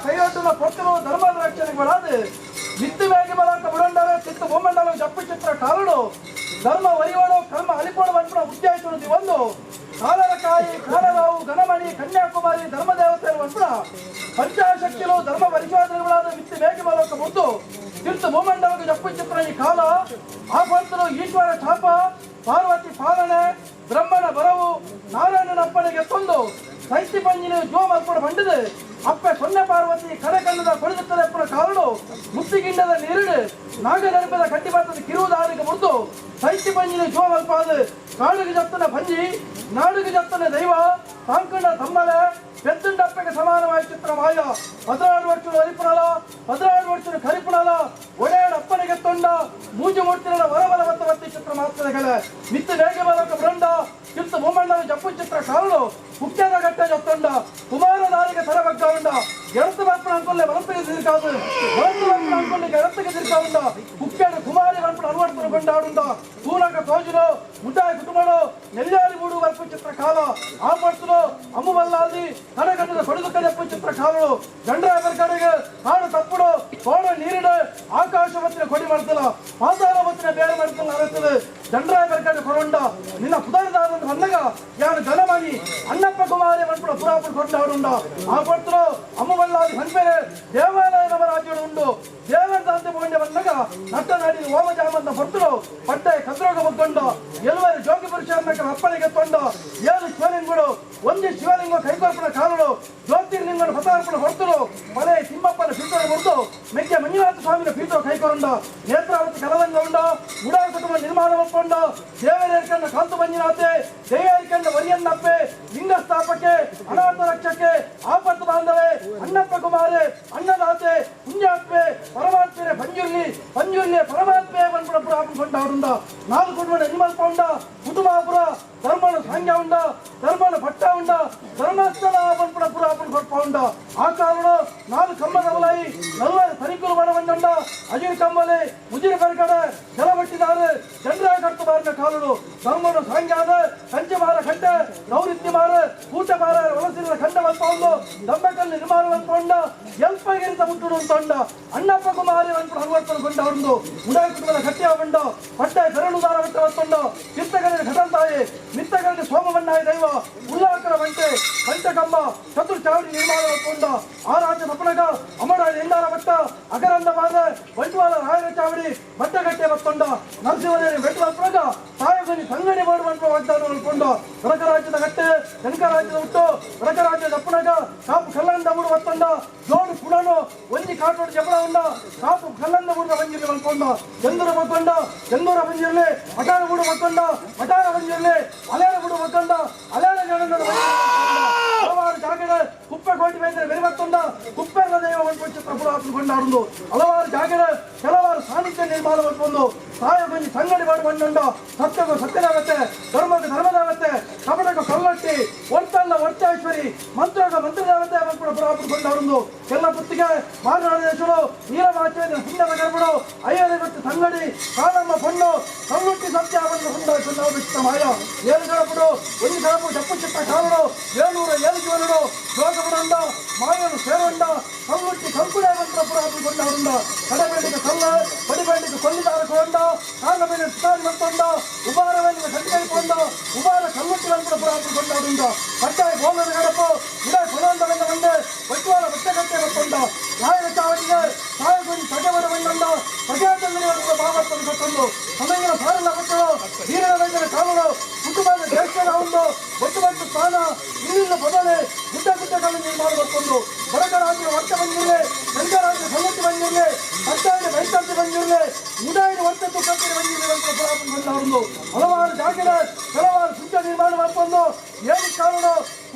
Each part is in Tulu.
ಕೈಯೊಡ್ಡುನ ಪೊರ್ತುಲು ಧರ್ಮದ ರಕ್ಷಣೆಗೆ ಬರಾದು ಮಿತ್ತು ಬೇಗ ಬಲಾಕ ಬುಡಂಡರೆ ಚಿತ್ತ ಭೂಮಂಡಲ ಜಪ್ಪು ಚಿತ್ರ ಕಾಲುಡು ಧರ್ಮ ವರಿವಡು ಕರ್ಮ ಅಲಿಪೋಡು ಪನ್ಪುನ ಉದ್ದೇಶದ ಒಂದು ಕಾಲರ ಕಾಯಿ ಕಾಲರಾವು ಘನಮಣಿ ಕನ್ಯಾಕುಮಾರಿ ಧರ್ಮದೇವತೆ ಪನ್ಪುನ ಪಂಚಾಶಕ್ತಿಲು ಧರ್ಮ ಪರಿಶೋಧನೆಗಳಾದ ಮಿತ್ತು ಬೇಗ ಬಲಕ ಮುದ್ದು ತಿರ್ತು ಭೂಮಂಡಲಕ್ಕೆ ಜಪ್ಪು ಚಿತ್ರ ಈ ಕಾಲ ಆ ಪರ್ತುಲು ಈಶ್ವರ ಛಾಪ ಪಾರ್ವತಿ ಪಾಲನೆ ಬ್ರಹ್ಮನ ಬರವು ನಾರಾಯಣನ ಅಪ್ಪನಿಗೆ ತಂದು ಸೈತಿ ಪಂಜಿನ ಜೋ ಮಲ್ಪಡ ಬಂಡಿದು ಅಪ್ಪೆ ಸೊನ್ನೆ ಪಾರ್ವತಿ ಕಡೆ ಕಣ್ಣದ ಕೊಡಿದುತ್ತದೆ ಕಾರಡು ಮುತ್ತಿಗಿಂಡದ ನೀರಿಡು ನಾಗದರ್ಭದ ಕಟ್ಟಿಬಾತದ ಕಿರುದಾರಿಗೆ ಮುರಿದು ಸೈತಿ ಪಂಜಿನ ಜೋ ಮಲ್ಪಾದು ಕಾಡುಗೆ ಜತ್ತನ ಪಂಜಿ ನಾಡುಗೆ ಜತ್ತನ ದೈವ ತಾಂಕಂಡ ತಮ್ಮಲೆ పెద్దండప్పకి సమానమైన చిత్ర మాయ 16 ವರ್ಷದ ಅರಿಪುಣಲ 16 ವರ್ಷದ ಕರಿಪುಣಲ ಒಡೆಯಡ ಅಪ್ಪನಿಗೆ ತೊಂಡ ಮೂಜು ಮೂರ್ತಿನ ವರಬಲ ವತ್ತವತ್ತಿ ಚಿತ್ರ ಮಾತ್ರಗಲ ಮಿತ್ತ ಬೇಗ ಬಲಕ ಬ್ರಂಡ ಚಿತ್ತ ಭೂಮಂಡಲ ಜಪ್ಪು ಚಿತ್ರ ಕಾರಣ ಮುಖ್ಯದ ಗಟ್ಟ ಜತ್ತೊಂಡ ಕುಮಾರದಾರಿಗೆ ಸರಬಗ್ಗ ಉಂಡ ಎಡத்து ಬರ್ಪಣ ಅನ್ಕೊಲ್ಲೆ ಬಲತ್ತಿಗೆ ತಿರ್ಕಾದು ಬಲತ್ತು ಬರ್ಪಣ ಅನ್ಕೊಲ್ಲೆ ಎಡತ್ತಿಗೆ ತಿರ್ಕಾವುಂಡ ಮುಖ್ಯದ ಕುಮಾರಿ ಬರ್ಪಣ ಅನುವರ್ತನ ಕೊಂಡಾಡುಂಡ ತೂನಕ ತೋಜುನು ಮುಡ್ಡಾಯ ಕುಟುಂಬನು ನೆಲ್ಲಾರಿ ಮೂಡು ಬರ್ಪು ಚಿತ್ರ ಕಾಲ ಆ ಪಡ್ತುನು ಅಮ್ಮು ಬಲ್ಲಾದಿ ಕಡಗಣ್ಣದ ಕೊಡದು ಕಡೆಪ್ಪು ಚಿತ್ರ ಕಾಲನು ಗಂಡ್ರ ಕಡೆಗೆ ಕಾಡು ತಪ್ಪುಡು ತೋಡ ನೀರಿಡು ಆಕಾಶವತ್ತಿನ ಕೊಡಿ ಮಾಡ್ತಲ್ಲ ಪಾತಾಳವತ್ತಿನ ಬೇರೆ ಮಾಡ್ತಲ್ಲ ಅರತದೆ ದಂಡ್ರಾಯ ಬರ್ಕಡೆ ಕೊರೊಂಡ ನಿನ್ನ ಪುದರ್ದಾದ ಬಂದಾಗ ಯಾನು ಘನಮಣಿ ಅಣ್ಣಪ್ಪ ಕುಮಾರಿ ಮನ್ಪುಡ ಪುರಾಪುರ ಕೊಂಡಾಡುಂಡ ಆ ಪಡ್ತುನು ಅಮ್ಮು ಬಲ್ಲಾದಿ ಹನ್ಪೇರೆ ದೇವಾಲಯ ನಮ ರಾಜ್ಯಡು ಉಂಡು ದೇವರದಂತೆ ಬೋಂಡೆ ಬಂದಾಗ ನಟ್ಟ ನಾಡಿನ ಓಮಜಾಮಂದ ಹೊರ್ತುನು ಪಟ್ಟೆ ಕದ್ರೋಗ ಮುಗ್ಗೊಂಡ ಎಲ್ವರು ಜೋಗಿ ಪುರುಷರನ್ನ ಅಪ್ಪಳಿಗೆ ತೊಂಡ ಏಳು ಶಿವಲಿಂಗಗಳು ಒಂದು ಶಿವಲಿಂಗ ಕೈಕೊರ್ಪಣ ಕಾಲುಡು ಜ್ಯೋತಿರ್ಲಿಂಗನ ಹೊಸಾರ್ಪಣ ಹೊರ್ತುನು ಮಲೆ ತಿಮ್ಮಪ್ಪನ ಪೀಠ ಮುರಿದು ಮೆಕ್ಕೆ ಮಂಜುನಾಥ ಸ್ವಾಮಿನ ಪೀಠ ಕೈಕೊರುಂಡ ನೇತ್ರಾವತಿ ಕಲದಂಗ ಉಂಡ ಉಡಾಯ ಕುಟುಂಬ ನಿರ್ಮಾಣ ಒಪ್ಕೊಂಡ ದೇವರೇರ್ಕಂಡ ಕಾಂತು ಮಂಜುನಾಥೆ ದೇವೇರ್ಕಂಡ ವರಿಯನ್ನಪ್ಪೆ ಲಿಂಗ ಸ್ಥಾಪಕ್ಕೆ ಅನಾಥ ರಕ್ಷಕ್ಕೆ ಆಪತ್ತು ಬಾಂಧವೆ ಅಣ್ಣಪ್ಪ ಕುಮಾರೆ ಅನ್ನದಾತೆ ಪುಣ್ಯಾತ್ಮೆ ಪರಮಾತ್ಮೆ ಪಂಜುರ್ಲಿ ಪಂಜುರ್ಲಿ ಪರಮಾತ್ಮೆ ಪನ್ಪುಣ ಪುರಾಪು ಕೊಂಡಾಡುಂಡ ನಾಲ್ಕು ಕುಟುಂಬ ಎನಿಮಲ್ ಪೌಂಡ ಕುಟುಂಬಾಪುರ ಧರ್ಮನ ಸಾಂಗ್ಯ ಉಂಡ ಧರ್ಮನ ಪಟ್ಟ ಉಂಡ ಧರ್ಮಸ್ಥಳ ಪನ್ಪುಣ ಪುರಾಪು ಕೊಟ್ಪ ಉಂಡ ಆ ಕಾರಣ ನಾಲ್ಕು ಕಮ್ಮದವಲಾಯಿ ನಲ್ವರು ತನಿಖಲು ಮಾಡವಂಡ ಅಜಿರ್ ಕಮ್ಮಲೆ ಮುಜಿರಿ ಬರ್ಗಡೆ ಜಲಬಟ್ಟಿದಾರು ಚಂದ್ರ ಕಟ್ಟು ಬಾರಿನ ಕಾಲುಡು ಧರ್ಮನ ಸಾಂಗ್ಯಾದ ಕಂಚಮಾರ ಖಂಡ ನೌರಿತ್ಯ ಮಾರ ಕೂಟ ಮಾರ ವಲಸಿನ ಖಂಡ ಮಲ್ಪೊಂದು ದಮ್ಮಕಲ್ಲು ನಿರ್ಮಾಣ ಮಲ್ಪೊಂಡ ಎಲ್ಪಗಿರಿತ ಮುಟ್ಟುಡು ಅಂತೊಂಡ ಅಣ್ಣಪ್ಪ ಕುಮಾರಿ ಅನ್ಪುಡ ಹನುಮಂತನ ಕೊಂಡ ಅವರುಂದು ಉಡಾಯ ಕುಟುಂಬದ ಕಟ್ಟಿಯ ಬಂಡ ಪಟ್ಟ ಬೆರಳುದಾರ ಬಿಟ್ಟ ಹೊತ್ತೊಂಡ ಚಿತ್ತಗಲಿನ ಘಟಂತಾಯಿ ಮಿತ್ತಗಲಿನ ಸೋಮವಣ್ಣಾಯ ದೈವ ಉಲ್ಲಾಕರ ಬಂಟೆ ಪಂಚಕಂಬ ಚತುರ್ ಚಾವಡಿ ನಿರ್ಮಾಣ ಮಲ್ಪೊಂಡ ಆ ರಾಜ್ಯ ಸಪನಗ ಅಮರ ಎಂದಾರ ಭಟ್ಟ ಅಗರಂದ ಬಾದ ಬಂಟ್ವಾಳ ರಾಯರ ಚಾವಡಿ ಬಟ್ಟಗಟ್ಟೆ ಬತ್ತೊಂಡ ನರಸಿಂಹದೇವಿ ಬೆಟ್ಟ ಮಲ್ಪನಗ ತಾಯಗನಿ ಸಂಗಡಿ ಮಾಡುವಂತ ವಾಗ್ದಾನ ಮಲ್ಪೊಂಡ ರಕರಾಜ್ಯದ ಗಟ್ಟೆ ಕನಕರಾಜ್ಯದ ಹುಟ್ಟು ರಕರಾಜ್ಯದ ದಪ್ಪನಗ ಕಾಪು ಕಲ್ಲಂದ ಊರು ಬತ್ತೊಂಡ ಜೋಡು ಪುಡನು ಒಂಜಿ ಕಾಟೋಡು ಜಬಳ ಉಂಡ ಕಾಪು ಕಲ್ಲಂದ ಊರದ ಬಂಜಿರ್ಲಿ ಮಲ್ಪೊಂಡ ಚಂದೂರ ಮಕ್ಕೊಂಡ ಚಂದೂರ ಬಂಜಿರ್ಲಿ ಮಠಾರ ಊಡು ಮಕ್ಕೊಂಡ ಮಠಾರ ಬಂಜಿರ್ಲಿ ಅಲೇರ ಊಡು ಮಕ್ಕೊಂಡ ಅಲೇರ ಜನನ ಹಲವಾರು ಜಾಗದ ಕುಪ್ಪೆ ಕೋಟಿ ಮೇಲೆ ಬೆರಿಬತ್ತೊಂಡ ಕುಪ್ಪೆಲ್ಲ ದೈವ ಮಲ್ಪೊ ಚಿತ್ರ ಪುರಾತನ ಕೊಂಡಾಡುಂದು ಹಲವಾರು ಜಾಗದ ಕೆಲವಾರು ಸಾನ್ನಿಧ್ಯ ನಿರ್ಮಾಣ ಮಲ್ಪೊಂದು ತಾಯ ಬಂಜಿ ಸಂಗಡಿ ಮಾಡಿ ಬಂದಂಡ ಸತ್ಯಗೂ ಸತ್ಯದಾಗತ್ತೆ ಧರ್ಮಕ್ಕೆ ಧರ್ಮದಾಗತ್ತೆ ಕಪಟಕ್ಕೆ ಕಲ್ಲಟ್ಟಿ ಒರ್ತಲ್ಲ ಒರ್ತಾಶ್ವರಿ ಮಂತ್ರಗ ಮಂತ್ರದಾಗತ್ತೆ ಮಲ್ಪುಡ ಪುರಾತನ ಕೊಂಡಾಡುಂದು ಎಲ್ಲ ಪುತ್ತಿಗೆ ಮಾರನಾಡ ದೇಶಡು ನೀಲಮಾಚೇನ ಸುಂದರ ಗರ್ಭಡು ಅಯ್ಯರೆ ಮತ್ತು ಸಂಗಡಿ ಕಾಳಮ್ಮ ಪಣ್ಣು ಕಲ್ಲುಟ್ಟಿ ಸತ್ಯ ಬಂದು ಹುಂಡ ಚಿತ್ತ ಮಾಯ ಏಳು ಗಣಪುಡು ಒಂದು ಗಣಪು ಚಪ್ಪು ಚಿತ್ತ ಕಾಲುಡು 707 ಜೀವನುಡು ಜೋಗಬುಡುಂಡ ಮಾಯನು ಸೇರುಂಡ ಕಲ್ಲುಟ್ಟಿ ಕಂಕುಡೆ ಮಂತ್ರ ಪುರಾತನ ಕೊಂಡಾಡುಂಡ ಕಡಬೇಡಿಗೆ ಕಲ್ಲ ಪಡಿಬೇಡಿಗೆ ಕೊಲ್ಲಿದಾರ ಕೊಂಡ ಕಾಲ ಮೇಲೆ ಸುತಾರಿ ಮಂತೊಂಡ ಉಬಾರ ಮೇಲೆ ಕಟ್ಟಿಕೊಂಡು ಉಬಾರ ಕಲ್ಲುಟ್ಟಿ ಮಂತ್ರ ಪುರಾತನ ಕೊಂಡಾಡುಂಡ ಪಟ್ಟಾಯ ಗೋಲದ ಗಡಪು ಇಡ ಕೊಲಂದ ಬಂದ ಬಂದೆ ಬಟ್ವಾಳ ಬಟ್ಟೆಗಟ್ಟೆ ಮತ್ತೊಂಡ ರಾಯರ ಚಾವಡಿಗೆ ತಾಯಗುರಿ ಸಗವರ ಬಂದಂಡ ಸಗೇತಂಗಡಿ ಭಾಗವತನ ಕಟ್ಟೊಂದು ಸಮಯಗಳ ಸಾರಲ್ಲ ಪಟ್ಟಳು ವೀರನ ಬಂದನ ಕಾಲುಗಳು ಕುಟುಂಬದ ದೇಶದ ಒಂದು ಒಟ್ಟು ಬಟ್ಟು ಸ್ಥಾನ ಇಲ್ಲಿಂದ ಬದಲೆ ಗುಡ್ಡ ಗುಡ್ಡಗಳನ್ನು ನಿರ್ಮಾಣ ಮಾಡಿಕೊಂಡು ಬಡಗರಾಜ್ಯ ವರ್ತ ಬಂದಿರಲಿ ಗಂಗರಾಜ್ಯ ಸಲ್ಲತ್ತಿ ಬಂದಿರಲಿ ಪಟ್ಟಾಯಿನ ಬೈತಾಂತಿ ಬಂದಿರಲಿ ಉಡಾಯಿನ ವರ್ತ ತುಕ್ಕಂತಿನ ಬಂದಿರಲಿ ಅಂತ ಪುರಾತನ ಬಂದವರನ್ನು ಹಲವಾರು ಜಾಗದ ಕೆಲವಾರು ಶುದ್ಧ ನಿರ್ಮಾಣ ಮಾಡಿಕೊಂಡು ಏಳು ಕಾರಣ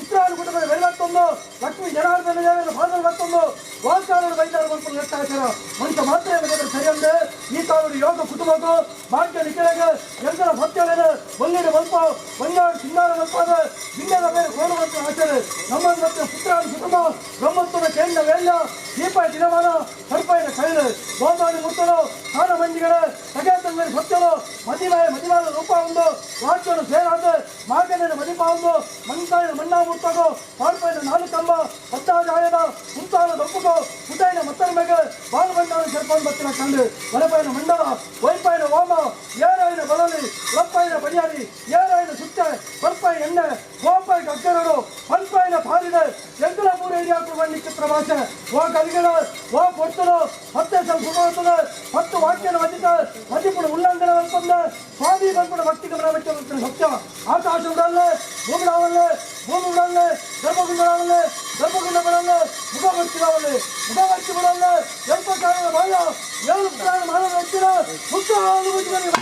ಉತ್ತರಾಯಣ ಕುಟುಂಬದ ಬೆಳತ್ತೊಂದು ಲಕ್ಷ್ಮೀ ಜನಾರ್ದನ ದೇವರ ಫಾದರ್ ಮತ್ತೊಂದು ವಾಲ್ಕಾರರು ಬೈದಾರ ಬಂತು ಲೆಕ್ಕಾಚಾರ ಮನುಷ್ಯ ಮಾತ್ರ ಸರಿಯಂದೆ ಈ ತಾವು ಯೋಗ ಕುಟುಂಬಕ್ಕೂ ಭಾಗ್ಯ ನಿಖರಗ ಎಂತರ ಸತ್ಯವೇನ ಒಳ್ಳೆಯ ಮಲ್ಪ ಬಂಗಾರ ಸಿಂಗಾರ ಮಲ್ಪಾದ ಲಿಂಗದ ಮೇಲೆ ಕೋರುವಂತ ಆಚರಣೆ ನಮ್ಮ ಮತ್ತೆ ಪುತ್ರಾದ ಕುಟುಂಬ ಬ್ರಹ್ಮತ್ವದ ಕೇಂದ್ರ ವೇಲ ದೀಪ ದಿನಮಾನ ಸರ್ಪಾಯಿನ ಕೈಲು ಗೋದಾರಿ ಮುತ್ತಲು ಸಾರ ಮಂಜಿಗಳ ಸಗೇತಂಗರಿ ಸತ್ಯಲು ಮದಿಮಾಯ ಮದಿಮಾನ ರೂಪ ಒಂದು ರಾಜ್ಯನು ಸೇರಾದ ಮಾಗನ ಮದಿಪ ಒಂದು ಮಂತಾಯ ಮಣ್ಣಾ ಮುತ್ತಗೋ ಪಾಡ್ಪಾಯಿನ ನಾಲ್ಕು ಕಂಬ ಪತ್ತಾಜಾಯದ ಮುಂತಾದ ದೊಂಪು ಕಪ್ಪುಗು ಪುಟಾಯಿನ ಮತ್ತರ್ಮೆಗ್ ಬಾಲ್ ಬಂಡಾರ ಸರ್ಪನ್ ಬತ್ತಿನ ಕಂಡು ವನಪಾಯಿನ ಮಂಡಲ ವೈಪಾಯಿನ ವಾಮ ಏರಾಯಿನ ಬಲಲಿ ಲಪ್ಪಾಯಿನ ಬಡಿಯಾರಿ ಏರಾಯಿನ ಸುತ್ತೆ ಬರ್ಪಾಯಿ ಎಣ್ಣೆ ಗೋಪಾಯಿ ಗಗ್ಗರಡು ಪನ್ಪಾಯಿನ ಪಾರಿದ ಎಂಕಲ ಪೂರ ಏರಿಯಾಕು ಬನ್ನಿ ಚಿತ್ರ ಭಾಷೆ ಓ ಕಲಿಗಳ ಓ ಪೊರ್ತಲು ಹತ್ತೆ ಸುಮಾರ್ತದ ಹತ್ತು ವಾಕ್ಯನ ವಜಿತ ಮದಿಪುಡು ಉಲ್ಲಂಘನ ವಲ್ಪಂದ ಸ್ವಾಮಿ ಬಲ್ಪುಡ ಭಕ್ತಿ ಗಮನ ವೆಚ್ಚ ಸತ್ಯ ಆಕಾಶ ಉಡಲ್ಲೆ ಭೂಮಿ ಉಡಲ್ಲೆ ಭೂಮಿ ಉಡಲ್ಲೆ ಗರ್ಭಗುಂಡ ಉಡಲ್ಲೆ ಗರ್ಭಗುಂಡ ಬಿಡಲ್ಲೆ ಮುಖ ಬರ್ತಿರವಲ್ಲೆ ಮುಖ ಬರ್ತಿ ಬಿಡಲ್ಲೆ ಎಲ್ಪ ಕಾರಣ ಬಾಯ ಏಳು ಪ್ರಾಣ ಮಾನವ ಹೆಚ್ಚಿನ ಮುಕ್ತ ಮುಗಿದ.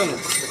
ದೆತ್ತೊನು.